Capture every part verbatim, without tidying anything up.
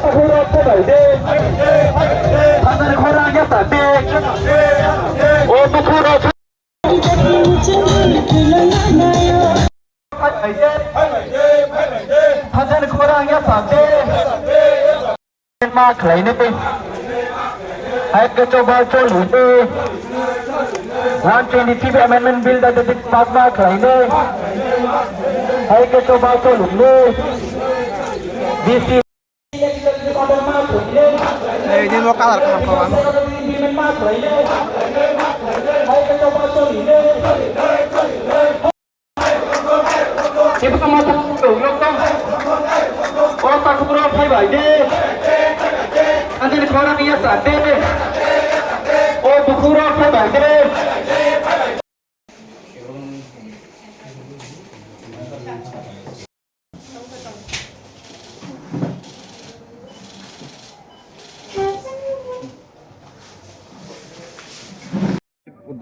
Bukhurok phaibai de. Thangjani khorang ya sa de. O bukhurok phaibai de. Thangjani khorang ya sa de. Ma khlainai. Hai khe choba choli de. One twenty-fifth Amendment Bill da de pass ma khlainai. Hai khe choba choli de. B C Ei, ini mau color kaham kawan. Ibu kama tu, lokta. O takuro phaibai de. Anjali khorang ya sa de. O bukhurok phaibai de.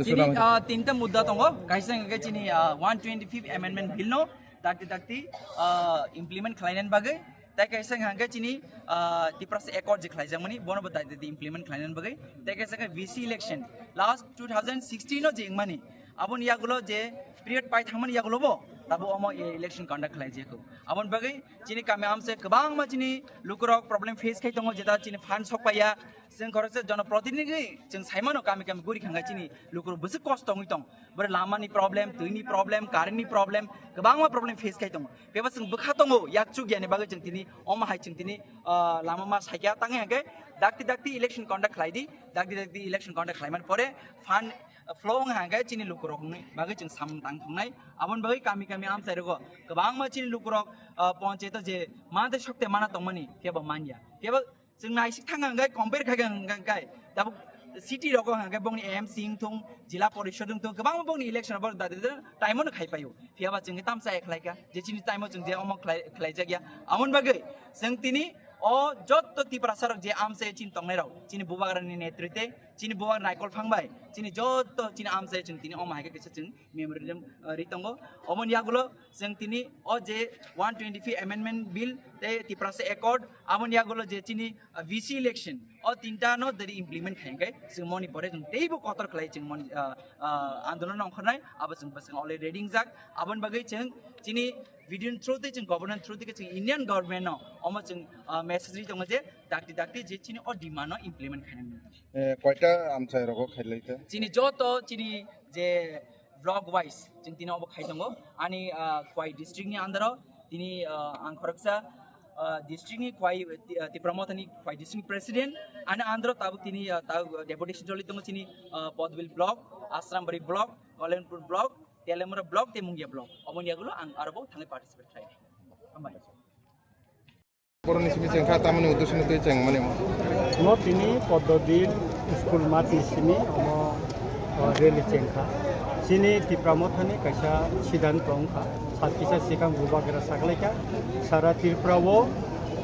Chini, ah, tinta mudda tongo, kaisa hwnkhe chini, ah, one twenty-fifth Amendment Bill no dakti dakti, ah, implement khlainani bagwi, tei kaisa hwnkhe chini, ah, Tiprasa Accord je khlaijakmani, bono bo dakti dakti implement khlainani bagwi, tei kaisa hwnkhe V C election last two thousand sixteen no je wngmani, aboni yagulo je period pai thangmani yagulo bo tabuk omo e-, election conduct khlaijak. Aboni bagwi chini kami amse kwbangma chini lukurok problem face khai tongo, jeta chini fund sok paiya. Chwng khoroksa jonoprotinidhi chwng saimano kami kami guri khangkha chini lukurok bwswk kosto wngwi tong. Bwrwi lamani problem, twini problem, currentni problem, kwbangma problem face khai tongo. Phiya ba chwng bwkha tongo yak chukya ni bagwi chwng tini omo hai chwng tini, ah, lama ma saikha tangwi hwnkhe dakti dakti election conduct khlai di, dakti dakti election conduct khlaimani pore fund flow wngkha hwnkhe chini lukurokni bagwi chwng samung tang thungnai. Aboni bagwi kami kami amchai rogo kwbangma chini lukurok, ah, ponchayato je mantwi sokte mana tongmani kebo manya. Kebo chwng naisik thang hwnkhe compare khai hwnkhe tabuk city rogo hwnkhe bongni M C wngthung, jila porishod wngthung, kwbangma bongni election borok da, da, da, time-o no khai paio. Phiya ba chwng tamsa khlaikha je chini time-o chwng je omo khlai, khlaijakya. Amoni bagwi chwng tini o jotto Tiprasa rok je amchai chini tongnai rok, chini bubagrani netrite, chini bubagra Naikol Phangbai, chini jotto chini amchai chwng tini omo hai khe kisa chwng memorandum, uh, ri tongo. Oboni yagulo chwng tini o je one twenty-fifth Amendment Bill tei Tiprasa Accord, aboni yagulo je chini, uh, V C election, o tinta no dari implement khai hwnkhe chwng moni pore chwng teibo kotor khlai chwng moni, uh, uh, andolon ongkhornai, abo chwng bwswk already ringjak. Aboni bagwi chwng chini video ni through tei chwng government through tei chwng Indian government no omo chwng, uh, message ri tongo je dakti dakti je chini o demand no implement khainani. Eh, koita amchai rogo khailai kha? Chini joto chini je block wise chwng tini obo khai tongo. Ani, ah, Khwai district ni under o tini, ah, ang khoroksa, ah, district ni Khwai, ah, Tipra Motha ni Khwai district ni president. Ani under o tabuk tini, ah, tabuk deputation choli tongo chini, ah, Podbil block, Asrambari block, Kalenpur block, Telemura block, tei Mungia block. Oboni yagulo ang aro bo thangwi participate khlai. Hambai. Boroni simi chengkha tamoni uddesho no twi chengmani. No tini Poddobil school mat ni simi omo, o, rally chengkha. Chini Tipra Mothani kaisa siddhanto wngkha. Sat kisa sikang bubagra saklaikha. Sara Tripura o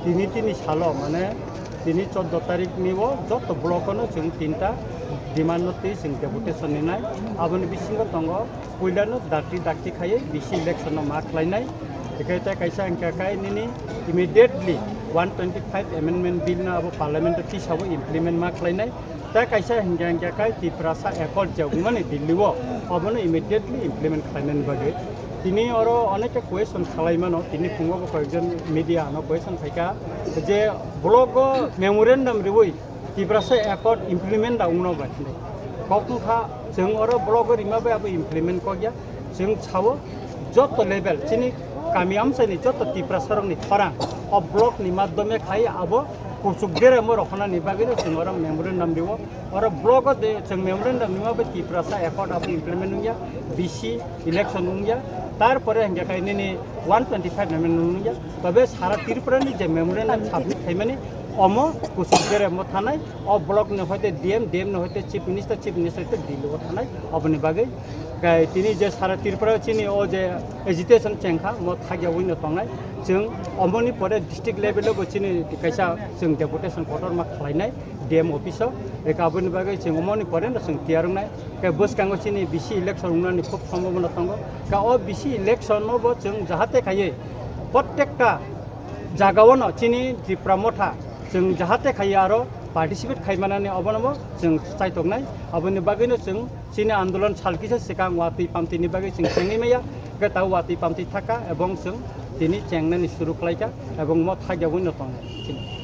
tini tini salo mane tini choddo tarik ni o joto block o no chwng tinta demand no twi chwng deputation ninai. Aboni bisingo tongo puilano dakti dakti khaiwi V C election no ma khlainai. Tei kaisa hingka kai nini immediately one twenty-five amendment bill no abo parliament o tisabo implement ma khlainai. Tei kaisa hingka hingka kai Tiprasa Accord je wngmani Delhi o, obono immediately implement khlainani bagwi. Tini oro onekta question khalai mano, tini phungo bo koyekjon media no question khaika je block o memorandum riwi Tiprasa Accord implement da wngno bai hinwi. Kok wngkha, chwng oro block o rima bai abo implement kokya. Chwng sao joto level chini kami amchaini joto Tiprasa rokni khorang o block ni madhyome khai abo kuchuk deremo rohonani bagwino chwng oro memorandum rio. Oro block o de chwng memorandum rima bai Tiprasa Accord abo implement wngya, V C election wngya, tarpore hingke khai nini one twenty-five amendment wngya. Tobe sara Tripura ni je memorandum submit khaimani omo kuchuk deremo thanai. O block ni hoite D M, D M ni hoite Chief Minister, Chief Minister hoite Delhi o thanai. Oboni bagwi kai tini je sara Tripura chini o je agitation chengkha, mo thagya wino tongnai. Chwng omoni pore district level o bo chini kaisa chwng deputation kotor ma khlainai D M office o. Eka aboni bagwi chwng omoni pore no chwng tiyar wngnai. Kai bwskango chini V C election wngnani khub sombhabona tongo. Ka o V C election no bo chwng jahate khaiwi prottekta jagao no chini Tipra Motha Chwng jahate khai aro participate khai manani obono chwng chaitoknai. Aboni bagwino chwng chini andolon sal kisa swkang watwi pamtwini bagwi chwng chengwi maya. Hwnkhe ta watwi pamtwi thaka ebong chwng tini chengnani suru khlaika ebong mo thakya wngno tongnai.